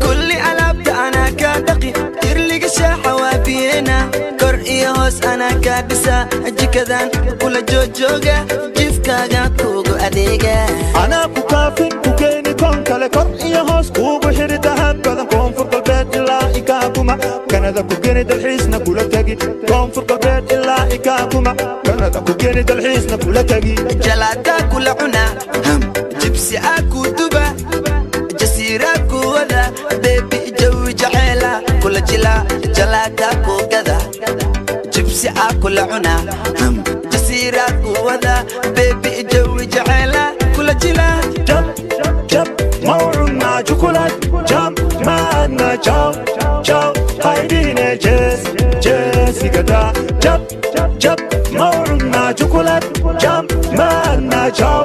Kulli alaabta anaa kaa dhaqi, kirliga shaaxa waa biyeena, kor iyo hoos anaa kaa dhisa, jikadan kula joojooga, jifkaaga kuugu adeega. Anaa ku kaafin, ku keeni koon kale, kor iyo hoos kuugu xidhi dahab badan, Koonfur Galbeed ilaa ikaakuma, Kanada ku geni, dalxiisna kula tegi, Koonfur Galbeed ilaa ikaakuma, Kanada ku geni, dalxiisna kula tegi. Jalaataa kula cuna, ham jibsi aa ku duba, jasiiraa ku wada, baby, jawi jaceela kula jila, jalaataa ku gada, jibsi aa kula cuna, ham jasiiraa ku wada, baby, jawi jaceela kula jila. Jab jab mawcunaa jukulad jam maadna jaw jaw haydhihine jees jeesigada. Jab jab mawcunaa jukulad jam maadna jaw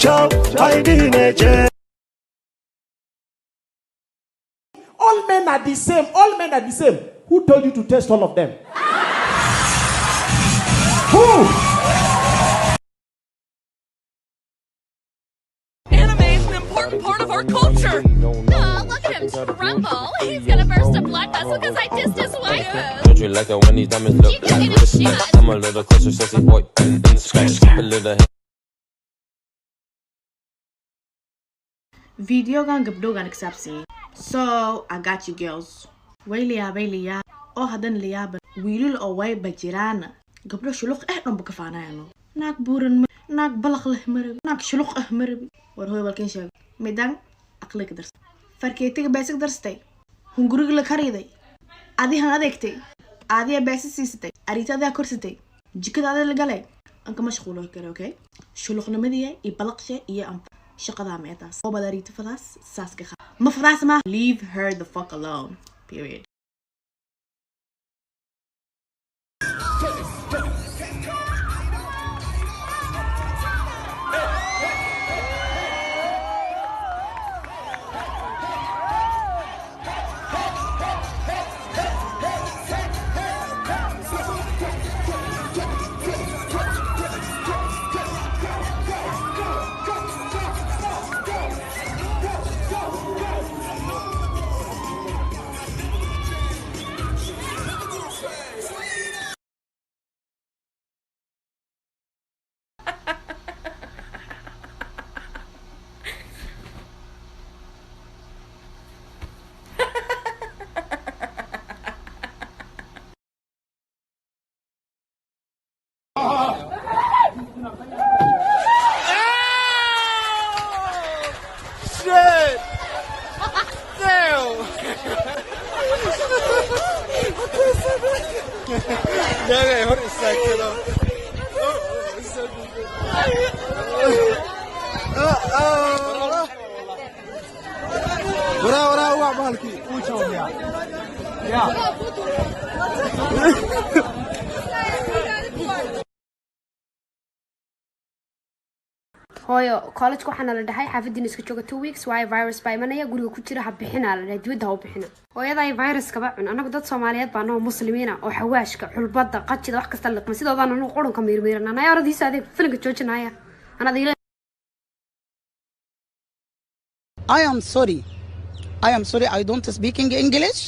jaw haydhihine jees. All men are the same. All men are the same. Who told you to test all of them? Who? Anime is an important part of our culture. Aw, look at him tremble. He's gonna burst a blood vessel because I dissed his wife. Don't you like it when these diamonds look You like get a wristlights? shot. I'm a little closer, sexy boy, in the sky. A little Videogan gabdhogan ka saabsan. So I got you girls. Way layaabay layaab oo haddana layaaban wiilal oo wayba jiraan gabdho shuluq eh dhanba ka faanayano, naag buuran, naag balaq leh marabi, naag shuluq ah marabi. War hooy, walkin sheego midaan aqliga darsa, farkeetiga beesig darsatay, hunguriga la kariday, adihan adeegtay, adiya beesa siisatay, ariita adaa korsatay, jikada adaa la galay, anka mashquulo kale. Okay, shuluqnimadiya iyo balaqsha iyo anfa shaqadaa meetaas obad ariita fadaas saas ka ma fadaas ma. Leave her the fuck alone, period. Shit! Damn! Meelay hor istaagtado. Waraa waraa waa bahalkii uu jawabyaa. Ya. Hooyo, college waxaana la dhahay xaafadiina iska jooga 2 weeks, waayo virus baa imanaya, guriga ku jira, ha bixina la dhahay, dibadda ha u bixina. Hooyaday, virus kaba cun. Anagu dad Soomaaliyeed baa noo Muslimiina oo xawaashka, xulbada, qajida, wax kasta liqma, sidoodaan anagu qurunka miirmiirana. Naya, oradiisa adeeg, filimka joojinaya anaad ila. I am sorry. I am sorry I don't speaking English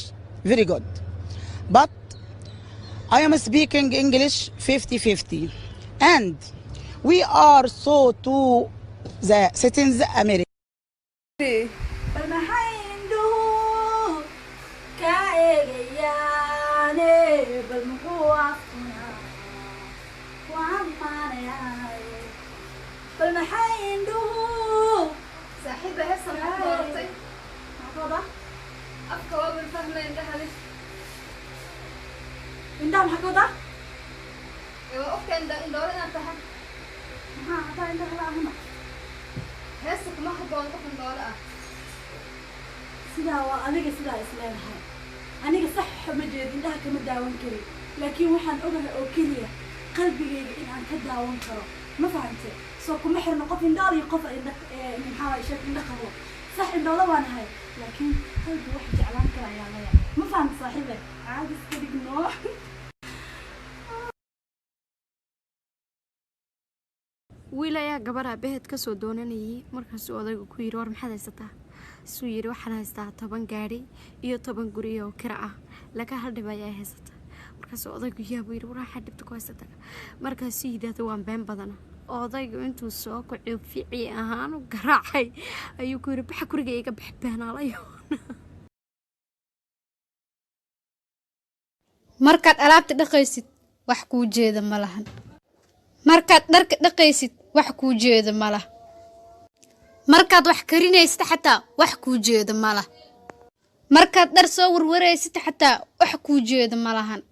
very good. But I am speaking English 50-50. And we are so to the citizens America. Bal maxay indhuhu kaa eegayaane? Bal muxuu afkuna ku ammaanayaaye? Bal maxay indhuhu Saaxiiba, heesta maxaad dooratay? Maxaa ka wadaa? Afka waa bal fahmay, indhaha leh. Indhaha maxaa ka wadaa? Ee, waa ogta indha indhoole inaad tahay. Maxaa hataa indhaha la ahuna? Heesta kuma habboon qof indhoole ah. Sidaa waa adiga sidaa is leedahay. Aniga sax ma jeed, indhaha kama daawan karin, laakiin waxaan ogahay oo keliya qalbigayga in aan ka daawan karo. Ma fahamte? Soo kuma xirno qof indhool iyo qof indha, maxaa waay, sheeg, indha qabo. Sax, indhoola waan ahay, laakiin qalbi wax jeclaan kara ayaa leeyahay. Ma fahamte, saaxiibe? Caadi iska dhigno. Wiil ayaa gabar aabaheed kasoo doonanayay. Markaasuu odaygu ku yidhi, "War maxaad haysataa?" Suu yidhi, "Waxaan haystaa 10 gaadhi iyo 10 guri oo kira ah, laka hal dhib ayaa haysataa." Markaasuu odaygu yaabuu yidhi, "War waxaa dhibta ku haysataa?" Markaasuu yidhaahdo, "Waan been badana." Odaygu intuu soo kaciyo fici ahaan u garaacay ayuu ku yidhi, "Baxa guriga iga bax, beenaalayo." Markaad alaabta dhaqaysid, wax kuu jeeda ma lahan. Markaad dharka dhaqaysid, wax kuu jeeda ma lah. Markaad wax karinaysid xataa, wax kuu jeeda ma lah. Markaad dhar soo warwaraysid xataa, wax kuu jeeda ma lahan.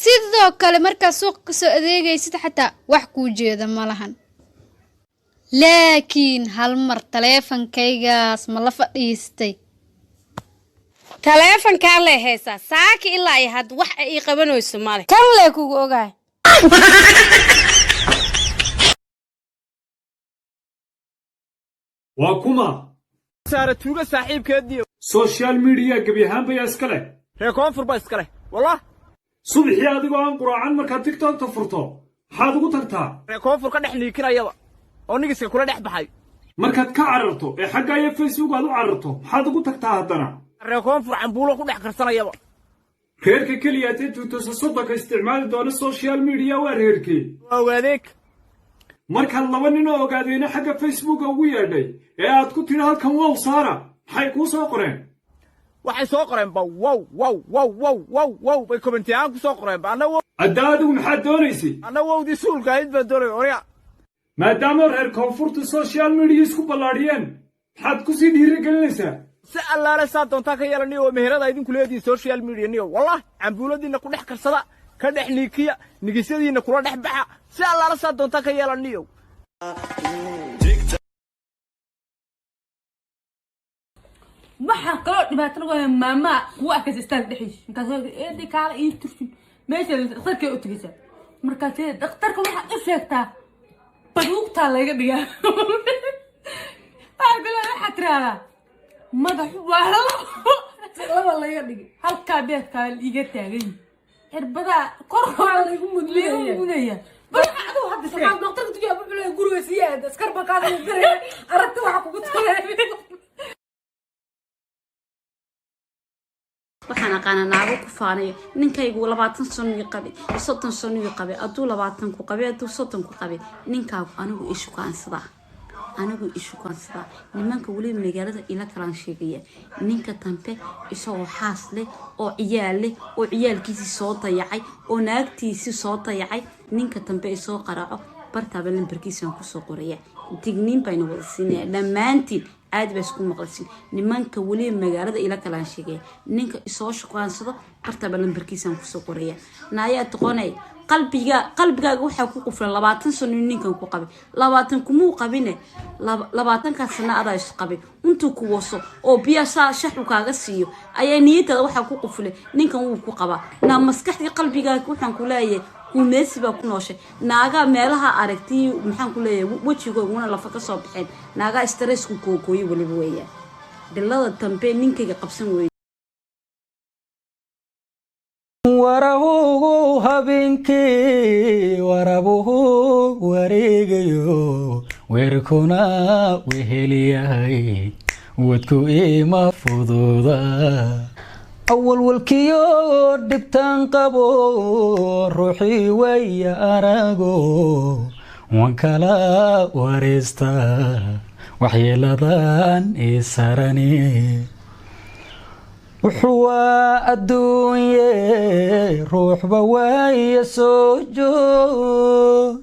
Sidoo kale markaad suuqa kasoo adeegaysid xataa, wax kuu jeeda ma lahan. Laakiin hal mar taleefankaygaas ma la fadhiistay? Taleefankaa lee haysaa saaki ilaa ay hadda wax ay ii qabanayso male. Kan lee kugu ogahay. Waa kuma? Saara tuuga saaxiibkeedii. Social media gebi ahaan bayaa iska leh. Reer koonfur baa iska leh, wallah. Subaxii adigoo aan quraacan markaad TikTokta furto, maxaad ugu tagtaa? Reer koonfur ka dhex niikinayaba oo nigiska kula dhex baxay. Markaad ka cararto ee xagga iyo Facebook aad u cararto, maxaad ugu tagtaa haddana? Reer koonfur cambuulo ku dhex karsanayaba. Reerka keliya tee 2030-ka isticmaali doona social media waa reerkee? Waa ogaadeeg. Markaad laba nin oo ogaadeyna xagga Facebooka ugu yeedhay ee aad ku tidhi, "Halkan wow saara," maxay kuu soo qoreen? Waxay soo qoreenba wow wow wow wow wow wow bay comment ahaan ku soo qoreenba anna. Hadda adigu maxaad doonaysay? Anna wowdii suulka ahayd baan doonay, orya. Maadaama reer koonfurta social media isku ballaadhiyeen, maxaad ku sii dhiirigelinaysaa? Si allaale saa doontaa ka yeela niyo, oo meherada idinku leedihiin social media niyo, wallah. Cambuuladiinna ku dhex karsada, ka dhex niikiya, nigisyadiinna kula dhex baxa. Si allaale saa doontaa ka yeela niyo. Waxaa kaloo dhibaato lagu haya maamaa kugu arkaysa istaag dhexdiisa, markaas eedi kaala ii turjun meesha dhakhtarkay u tegaysaa. Markaas dhakhtarka waxaad u sheegtaa baduugtaa laga dhigaa. Waxaa kaloo waxaad tiraahdaa madaxu waa laba laga dhigay, halkaa beedkaa iga taagan yihi, cirbadaa kor laygu mudaya. Bal waxa adigu hadda sheeg, dhakhtarka tujiya wuxuu leeyahay guriga sii aad, askar baa kaa diraya, aragti waxa kugu tukanaya. Waxaan aqaanaa naago ku faanayo, "Ninkaygu 20 sano ii qabay, 30 sano ii qabay." Hadduu 20 ku qabay, hadduu 30 ku qabay, ninkaagu anigu ishukaansadaa, anigu ishukaansadaa. Nimanka weliba magaalada ila kalaan sheegaya, ninka dambe isagoo xaas leh oo ciyaal leh oo ciyaalkiisii soo dayacay oo naagtiisii soo dayacay, ninka dambe isoo qaraaco, bartaaba lambarkiisaan kusoo qoraya. Digniin bayna wada siinaya dhammaantiin, caadi baa isku maqalsin. Nimanka weliba magaalada ila kalaan sheegaya, ninka isoo shukaansado, bartaaba lambarkiisaan kusoo qoraya. Naayaa doqonay, qalbiga qalbigaaga waxaa ku quflan 20 sano ninkan ku qabay. 20 kumuu qabine, 20-kaas sano adaa is qabay. Intuu ku waso oo biya saa shaxu kaaga siiyo ayaa niyadaada waxaa ku quflay ninkan wuu ku qabaa. Naa maskaxdii qalbigaaga waxaan ku leeyahay guumeysi baa ku nooshay. Naagaa meelaha aragti maxaan ku leeyahay, wejigooguna lafa ka soo baxeen, naagaa stressku kookooye weliba weeyaan. Dhilada dambe ninkayga qabsan weeye. Warabuhu habeenkii warabuhu wareegayo, weerkuna weheliyahay, wadku ima fududa. Awalwalkiyo dhibtaan qabo, ruuxii waya arago, waan kala wareystaa waxyeeladan isarani. Wuxuu waa adduunye, ruuxba waaya soo joog,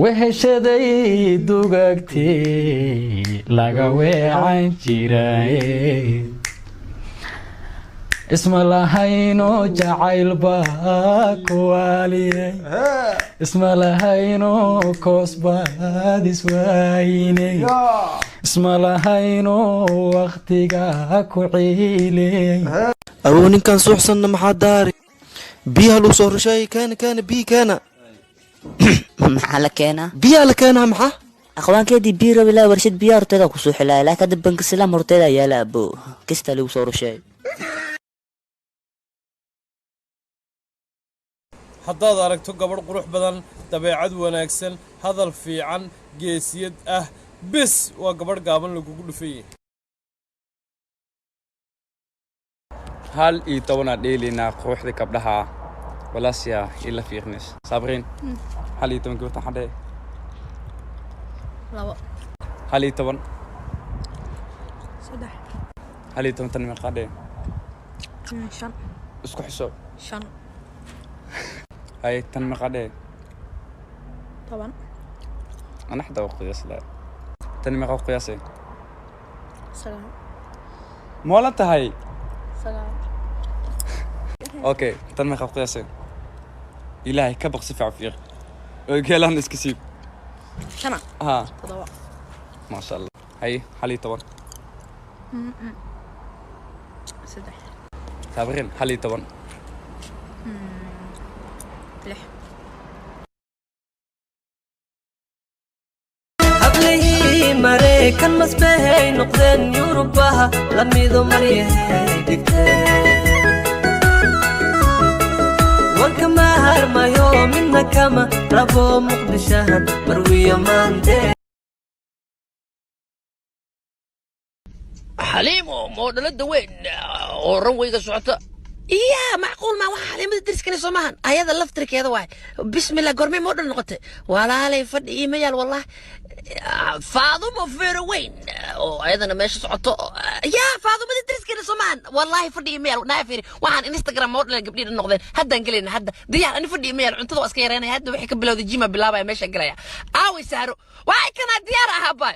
weheshaday dugagtee laga weecan jiraye. Isma lahayno jacaylba kuwaaliyay, isma lahayno koosbaad iswaayinay, isma lahayno waktiga ku ciiley. Awow, ninkan suuxsanna maxaa daari? Biyaha lagu soo rusheeyay, keena, keena biyi, keena. Maxaa la keenaa? Biyaha la keenaa maxaa? Aqwaankeedii biyo rabi laa, warshad biyaha horteeda kusoo xilaya, laakiin hadda banka Silaam horteeda yaala, abo kistaa lagu soo rusheeyo. Haddaad aragto gabadh qurux badan, dabeecad wanaagsan, hadal fiican, geesiyad ah, bis waa gabadh gaaban lagugu dhufan yahay. 11 aa dheelaynaa quruxda gabdhaha walaashiya ila fiiqnays Sabriin. 11 gabartan xadhee. Labo. 11. Saddex. 11 tan meeqaa dhee? Shan. Isku xiso. Shan. Hay, tan meeqaa dhee? 10. Ana xataa waa qiyaas lahay. Tan meeqaa ku qiyaasay? Sagaal. Moola tahay. Sagaal. Okay, tan meeqaa ku qiyaasay? Ilaahay ka baq, si fiican fiiq oo geelaan iska siib. Shana. Ha. Toddoba. Maasha Allah. Hay, 11. Saddex. Sabriin, 11. Lix. Hablihii Maraykan masbahay noqdeen, Yurubaha lamido maryahay dhigteen. Wanka ma harmayo, midna kama rabo, Muqdishahan marwiyo maante. Xaliimo, moodhalada weyn oo runwayga socota. Iya, macquul maa waxa Xaliimada deriskani soo maahan? Ayada laftirkeeda waay. Bismillah, gormay moodhal noqotay? Walaalay, fadhi iima yaal wallah. Faadumo feero weyn oo ayadana meesha socoto. Yaa, Faadumada deriskani soo maahan? Wallaahi fadhi iima yaal. Naa fiiri, waxaan Instagram moodhal gabdhihi dhan noqdeen. Haddaan gelayna, hadda diyaar. Ani fadhi iima yaal, cuntada waa iska yareynaya. Hadda waxay ka bilowday jima bilaabaya, meesha gelaya. Aaway Saaro? Waay, kanaa diyaar ahaa baay.